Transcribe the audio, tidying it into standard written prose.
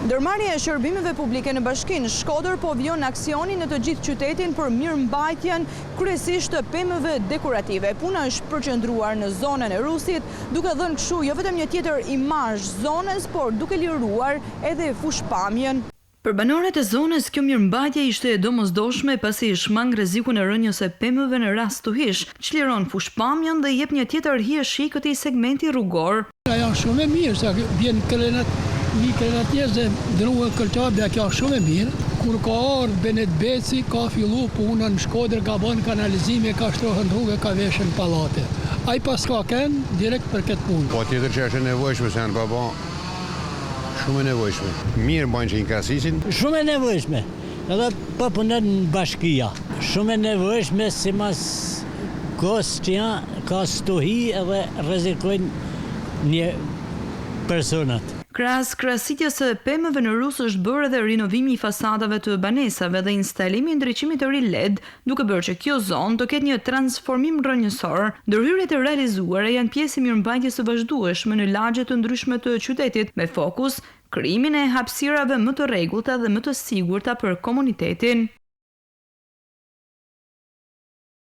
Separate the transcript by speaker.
Speaker 1: Ndërmarrja e Shërbimeve Publike në Bashkinë Shkodër po vijon aksionin në të gjithë qytetin për mirëmbajtjen kryesisht të pemëve dekorative. Puna është përqendruar në zonën e Rusit, duke dhënë kështu jo vetëm një tjetër imazh zonës, por duke liruar edhe fushëpamjen. Për banorët e zonës, kjo mirëmbajtje ishte e domosdoshme pasi shmang rrezikun e rënies së pemëve në rast stuhish, çliron fushëpamjen dhe i jep një tjetër hijeshi këtij segmenti rrugor.
Speaker 2: Ajo është shumë e mirë se vjen krenat, mi krenat njerëz dhe ndruhen këlqar dhe kjo është shumë e mirë. Kur ka ardhë Benet Beci ka fillu puna në Shkodër ka bën kanalizime ka shtrohen rrugë ka veshën pallate. Ai paska kenë direkt për këtë punë.
Speaker 3: Patjetër që është e nevojshme se janë pa ba Shumë e nevojshme. Mirë bajnë që i krasisin.
Speaker 4: Shumë e nevojshme. Edhe po punon bashkia. Shumë e nevojshme simas kohës që janë ka stuhi edhe rrezikojnë një personat.
Speaker 1: Krahas krasitjes së pemëve në Rus është bërë edhe rinovimi i fasadave të banesave dhe instalimi i ndriçimit të ri led, duke bërë që kjo zonë të ketë një transformim rrënjësor. Ndërhyrjet e realizuara janë pjesë e mirëmbajtjes së vazhdueshme në lagje të ndryshme të qytetit, me fokus krijimin e hapësirave më të rregullta dhe më të sigurta për komunitetin.